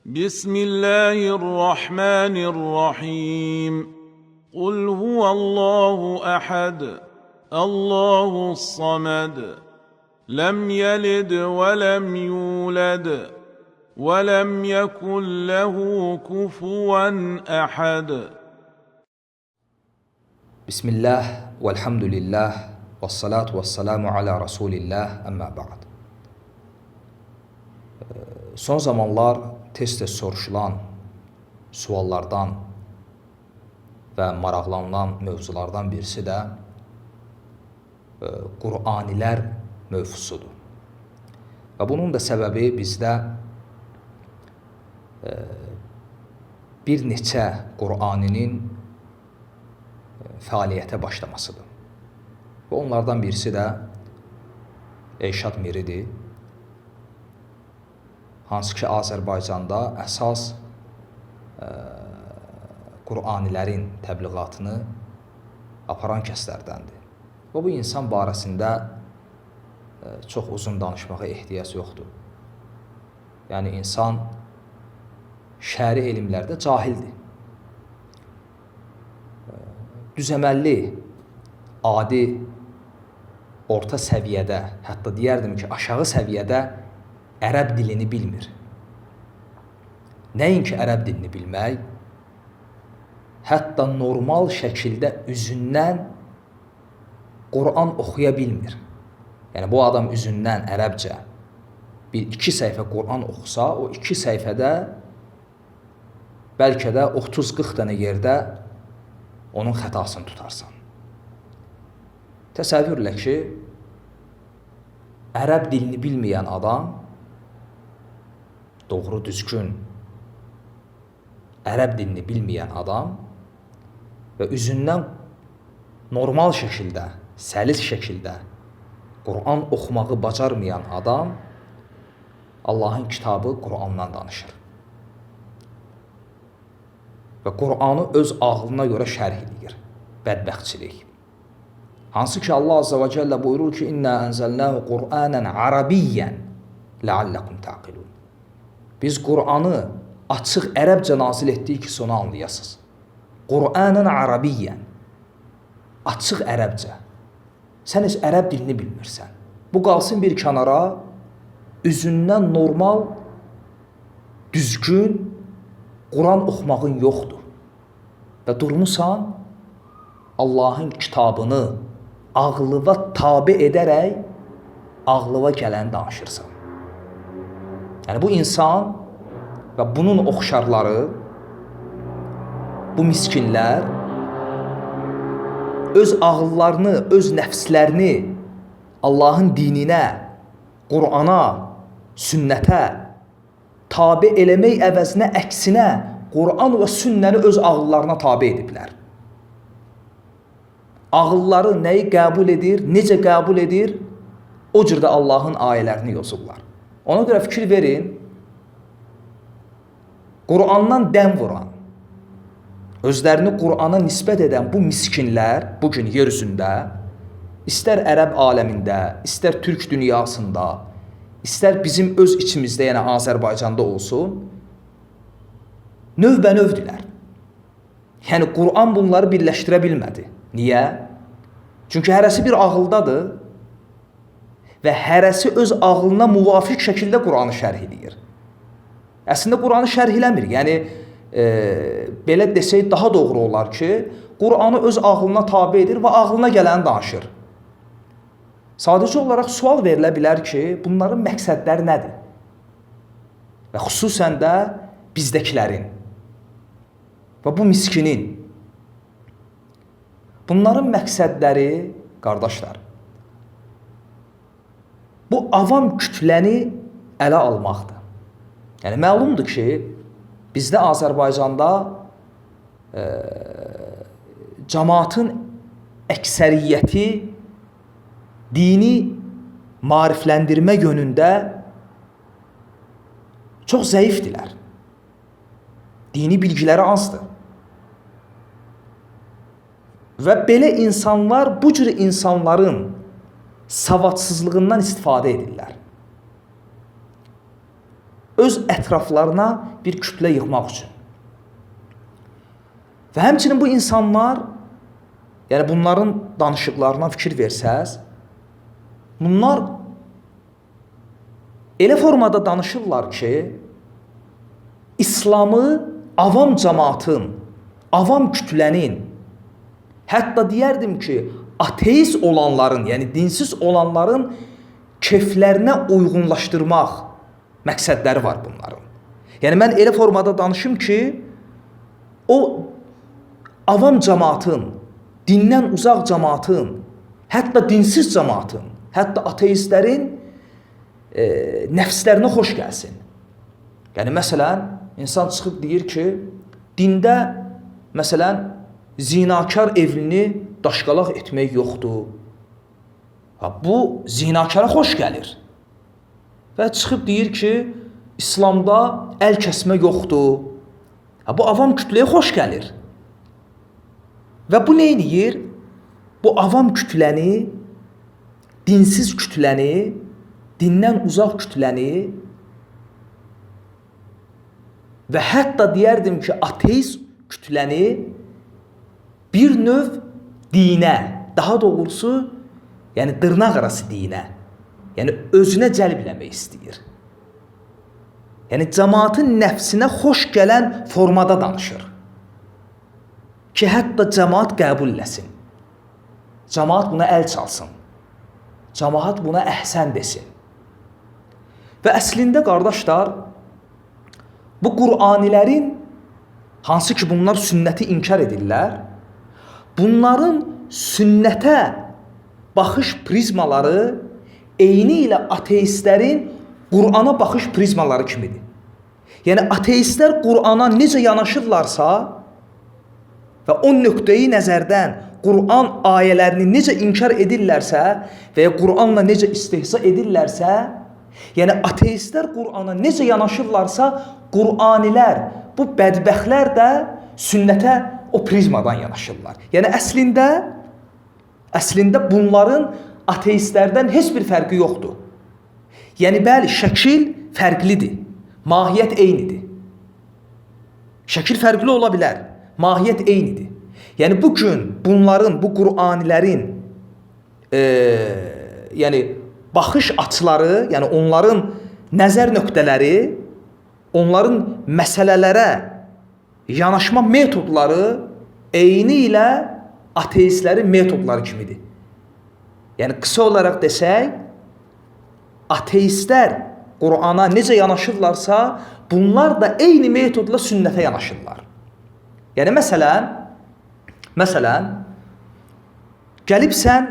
بسم الله الرحمن الرحيم. قل هو الله أحد، الله الصمد، لم يلد ولم يولد ولم يكن له كفوا أحد. Bismillah, velhamdülillah, və salatu və selamu ala Rasulillah, əmmə ba'd. Son zamanlar tez-tez soruşulan suallardan və maraqlanılan mövzulardan birisi də Qur'anilər mövzusudur. Və bunun da səbəbi bizdə bir neçə Qur'aninin fəaliyyətə başlamasıdır. Və onlardan birisi də Elşad Miridir. Hansı ki Azərbaycanda əsas Qur'anilərin təbliğatını aparan kəslərdəndir. Və bu insan barəsində çox uzun danışmağa ehtiyac yoxdur. Yəni insan şəri elmlərdə cahildir. Düzəməlli, adi, orta səviyyədə, hətta deyərdim ki, aşağı səviyyədə ərəb dilini bilmir. Nəinki ərəb dilini bilmək, hətta normal şəkildə üzündən Quran oxuya bilmir. Yəni bu adam üzündən ərəbcə bir iki səhifə Quran oxusa, o iki səhifədə bəlkə də 30-40 dənə yerdə onun xətasını tutarsan. Təsəvvürlə ki, ərəb dilini bilməyən adam doğru düzgün ərəb dilini bilməyən adam və üzündən normal şəkildə, səlis şəkildə Quran oxumağı bacarmayan adam Allahın kitabı Qurandan danışır. Və Qur'anı öz ağlına görə şərh eləyir. Bədbəxtçilik. Hansı ki Allah Azza və Cəllə buyurur ki: "İnna enzelnahu Qur'anan arabiyyan la'allakum ta'qilun." Biz Qur'anı açıq ərəbcə nazil etdik ki, sonu anlayasınız. Qur'anan arabiyyan. Açıq ərəbcə. Sən heç ərəb dilini bilmirsən. Bu qalsın bir kənara, üzündən normal, düzgün Quran oxumağın yoxdur. Və durmusan Allahın kitabını ağlıva tabe edərək ağlıva gələni danışırsan. Yəni bu insan və bunun oxşarları, bu miskinlər öz ağıllarını, öz nəfslərini Allahın dininə, Qurana, sünnətə tabe eləmək əvəzinə əksinə Quran və sünnəni öz ağıllarına tabe ediblər. Ağılları nəyi qəbul edir, necə qəbul edir, o cür də Allahın ayələrini yozurlar. Ona görə fikir verin, Qurandan dəm vuran, özlərini Qurana nisbət edən bu miskinlər bu gün yer üzündə, istər ərəb aləmində, istər türk dünyasında, istər bizim öz içimizdə, yəni Azərbaycanda olsun, növbənövdülər. Yəni Quran bunları birləşdirə bilmədi. Niyə? Çünki hərəsi bir ağıldadır və hərəsi öz ağlına müvafiq şəkildə Quranı şərh eləyir. Əslində Quranı şərh eləmir. Yəni belə desək daha doğru olar ki, Quranı öz ağlına tabe edir və ağlına gələni danışır. Sadəcə olaraq sual verilə bilər ki, bunların məqsədləri nədir? Və xüsusən də bizdəkilərin və bu miskinin. Bunların məqsədləri, qardaşlar, bu avam kütləni ələ almaqdır. Yəni məlumdur ki, bizdə Azərbaycanda cəmaatın əksəriyyəti dini maarifləndirmə yönündə çox zəifdirlər. Dini bilgiləri azdır. Və belə insanlar bu cür insanların savadsızlığından istifadə edirlər. Öz ətraflarına bir kütlə yığmaq üçün. Və həmçinin bu insanlar, yəni bunların danışıqlarına fikir versəz, bunlar elə formada danışırlar ki, İslamı avam cəmaatın, avam kütlənin, hətta deyərdim ki, ateist olanların, yəni dinsiz olanların keyflərinə uyğunlaşdırmaq məqsədləri var bunların. Yəni mən elə formada danışım ki, o avam cəmaatın, dindən uzaq cəmaatın, hətta dinsiz cəmaatın, hətta ateistlərin nəfslərinə xoş gəlsin. Yəni məsələn, insan çıxıb deyir ki, dində məsələn zinakar evlini daşqalaq etmək yoxdur. Ha, bu zinakara xoş gəlir. Və çıxıb deyir ki, İslamda əl kəsmə yoxdur. Ha, bu avam kütləyə xoş gəlir. Və bu nə edir? Bu avam kütləni, dinsiz kütləni, dindən uzaq kütləni və hətta deyərdim ki, ateist kütləni bir növ dinə, daha doğrusu, yəni dırnaq arası dinə, yəni özünə cəlb eləmək istəyir. Yəni cəmaatın nəfsinə xoş gələn formada danışır. Ki, hətta cəmaat qəbul eləsin. Cəmaat buna əl çalsın. Cəmaat buna əhsən desin. Və əslində qardaşlar, bu Quranilərin, hansı ki bunlar sünnəti inkar edirlər, bunların sünnətə baxış prizmaları eyni ilə ateistlərin Qurana baxış prizmaları kimidir. Yəni ateistlər Qurana necə yanaşırlarsa və o nöqteyi nəzərdən Quran ayələrini necə inkar edirlərsə və ya Quranla necə istehza edirlərsə, yəni ateistlər Qurana necə yanaşırlarsa, Qur'anilər, bu bədbəxtlər də sünnətə o prizmadan yanaşırlar. Yəni əslində bunların ateistlərdən heç bir fərqi yoxdur. Yəni bəli, şəkil fərqlidir, mahiyyət eynidir. Şəkil fərqli ola bilər, mahiyyət eynidir. Yəni bu gün bunların, bu Qur'anilərin yəni baxış açıları, yəni onların nəzər nöqtələri, onların məsələlərə yanaşma metodları eyni ilə ateistlərin metodları kimidir. Yəni qısa olaraq desək, ateistlər Qurana necə yanaşırlarsa, bunlar da eyni metodla sünnətə yanaşırlar. Yəni məsələn, gəlib sən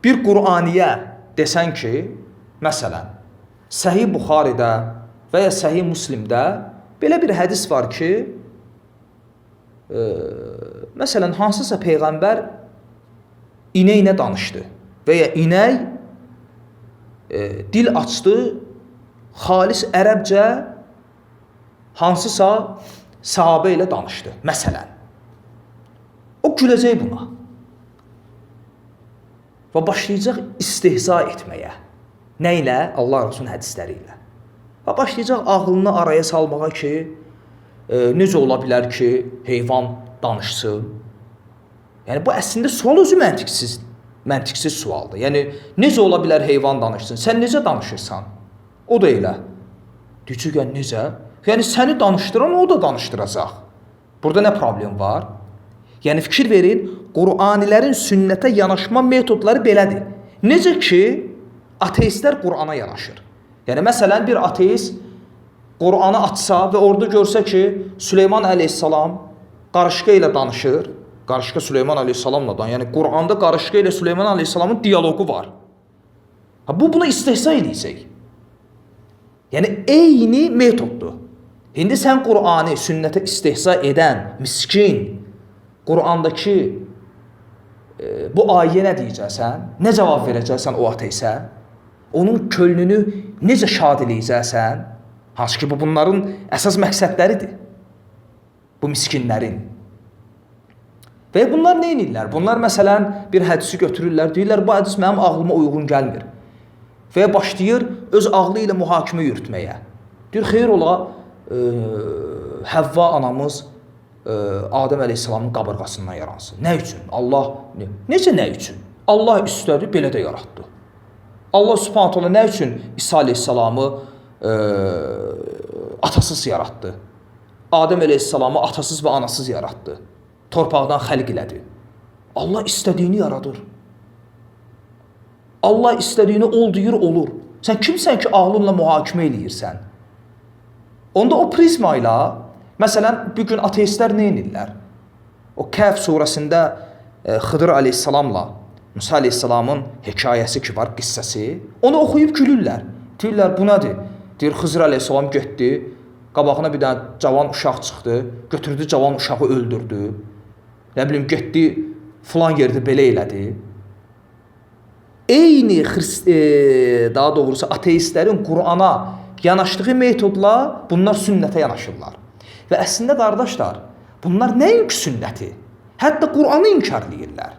bir Quraniyə desən ki, məsələn, Səhih Buxaridə və ya Səhih Müslimdə belə bir hədis var ki, məsələn, hansısa peyğəmbər inəklə danışdı və ya inək dil açdı, xalis ərəbcə hansısa sahabə ilə danışdı, məsələn. O güləcək buna və başlayacaq istehza etməyə. Nə ilə? Allah Resulünün hədisləri ilə. Və başlayacaq ağlını araya salmağa ki, necə ola bilər ki, heyvan danışsın? Yəni bu əslində sual özü məntiqsiz sualdır. Yəni necə ola bilər heyvan danışsın? Sən necə danışırsan? O da elə. Deyəcək, yəni necə? Yəni səni danışdıran o da danışdıracaq. Burada nə problem var? Yəni fikir verin, Quranilərin sünnətə yanaşma metodları belədir. Necə ki, ateistlər Qurana yanaşır. Yəni məsələn bir ateist Qur'anı açsa və orada görsə ki, Süleyman əleyhissalam qarışqa ilə danışır. Qarışqa Süleyman əleyhissalamla danışır. Yəni Qur'anda qarışqa ilə Süleyman əleyhissalamın dialoqu var. Ha, bu buna istehza edəcək. Yəni eyni metoddur. İndi sən Qur'anı sünnətə istehza edən miskin Qur'andakı bu ayə nə deyəcəksən? Nə cavab verəcəksən o ateisə? Onun könlünü necə şad eləyəcəksən? Hansı ki, bu bunların əsas məqsədləridir. Bu miskinlərin. Və bunlar nə edirlər? Bunlar məsələn bir hədisi götürürlər, deyirlər bu hədis mənim ağlıma uyğun gəlmir. Və ya başlayır öz ağlı ilə mühakimə yürütməyə. Deyir, xeyir ola, Həvva anamız Adəm əleyhissalamın qabırğasından yaransın. Nə üçün? Allah necə nə üçün? Allah istədi, belə də yaratdı. Allah Subhanahu taala nə üçün İsa əleyhissalamı atasız yaratdı? Adəm əleyhissalamı atasız və anasız yaratdı. Torpaqdan xəlq elədi. Allah istədiyini yaradır. Allah istədiyini ol deyir, olur. Sən kimsən ki, ağlınla mühakimə eləyirsən? Onda o prizma ilə, məsələn, bu gün ateistlər nə edirlər? O Kəhf surəsində Xıdır əleyhissalamla Musa əleyhissalamın hekayəsi ki var, qissəsi, onu oxuyub gülürlər. Deyirlər, bu nədir? Deyir, Xızır əleyhissalam getdi, qabağına bir dənə cavan uşaq çıxdı, götürdü cavan uşağı öldürdü. Nə bilim, getdi filan yerdə belə elədi. Eyni, daha doğrusu ateistlərin Qurana yanaşdığı metodla bunlar sünnətə yanaşırlar. Və əslində qardaşlar, bunlar nəinki sünnəti, hətta Qur'anı inkarlayırlar.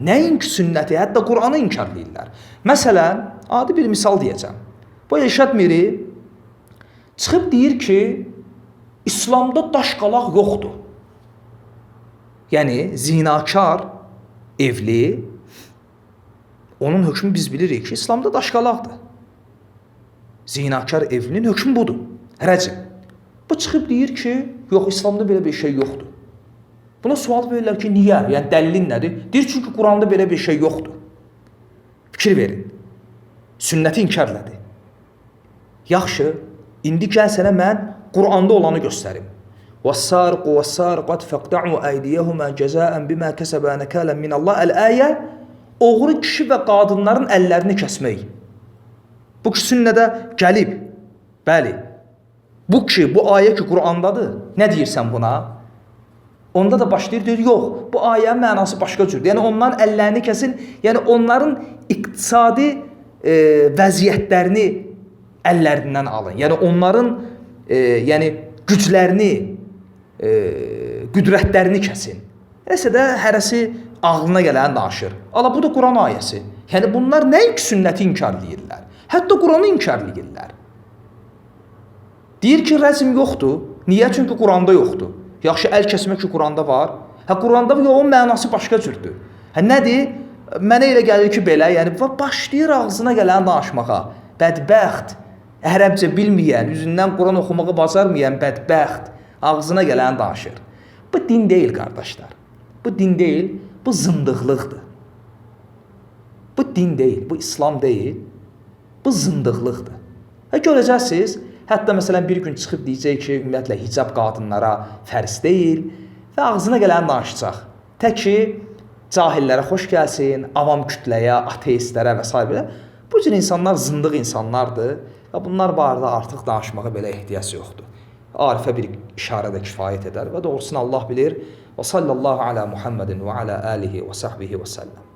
Nəinki sünnəti, hətta Qur'anı inkarlayırlar. Məsələn, adi bir misal deyəcəm. Bu Elşad Miri çıxıb deyir ki, İslamda daşqalaq yoxdur. Yəni, zinakar, evli, onun hökmü biz bilirik ki, İslamda daşqalaqdır. Zinakar evlinin hökmü budur. Rəcm. Bu çıxıb deyir ki, yox, İslamda belə bir şey yoxdur. Buna sual verirlər ki, niyə? Yəni, dəlilin nədir? Deyir, çünki Quranda belə bir şey yoxdur. Fikir verin. Sünnəti inkar elədi. Yaxşı, indi gəl sənə mən Quranda olanı göstərim. وَالسَّارِقُ وَالسَّارِقَةُ فَاقْطَعُوا أَيْدِيَهُمَا جَزَاءً بِمَا كَسَبَا نَكَالًا مِنَ اللّٰهِ. Əl-ayə, oğru kişi və qadınların əllərini kəsmək. Bu ki, sünnədə gəlib. Bəli. Bu ki, bu ayə ki, Qurandadır. Nə deyirsən buna? Onda da başlayır, deyir, yox, bu ayənin mənası başqa cürdür. Yəni, onların əllərini kəsin, yəni onların iqtisadi vəziyyətlərini əllərindən alın. Yəni, onların yəni, güclərini, qüdrətlərini kəsin. Nəsə də hərəsi ağlına gələni danışır. Ala, bu da Quran ayəsi. Yəni, bunlar nəinki sünnəti inkarlayırlar. Hətta Quranı inkarlayırlar. Deyir ki, rəzm yoxdur. Niyə? Çünki Quranda yoxdur. Yaxşı, əl kəsmək ki, Quranda var. Hə, Quranda yox, onun mənası başqa cürdür. Hə, nədir? Mənə elə gəlir ki, belə, yəni, başlayır ağzına gələni danışmağa. Bədbəxt, ərəbcə bilməyən, üzündən Quran oxumağı bacarmayan bədbəxt ağzına gələni danışır. Bu din deyil, qardaşlar. Bu din deyil, bu zındıqlıqdır. Bu din deyil, bu İslam deyil, bu zındıqlıqdır. Hə, görəcəksiniz, hətta məsələn bir gün çıxıb deyəcək ki, ümumiyyətlə hicab qadınlara fərz deyil və ağzına gələni danışacaq. Tək ki, cahillərə xoş gəlsin, avam kütləyə, ateistlərə və s. belə. Bu cür insanlar zındıq insanlardır və bunlar barədə artıq danışmağa belə ehtiyac yoxdur. Arifə bir işarə də kifayət edər və doğrusunu Allah bilir. Və sallallahu alə Muhammedin və alə alihi və sahbihi və səlləm.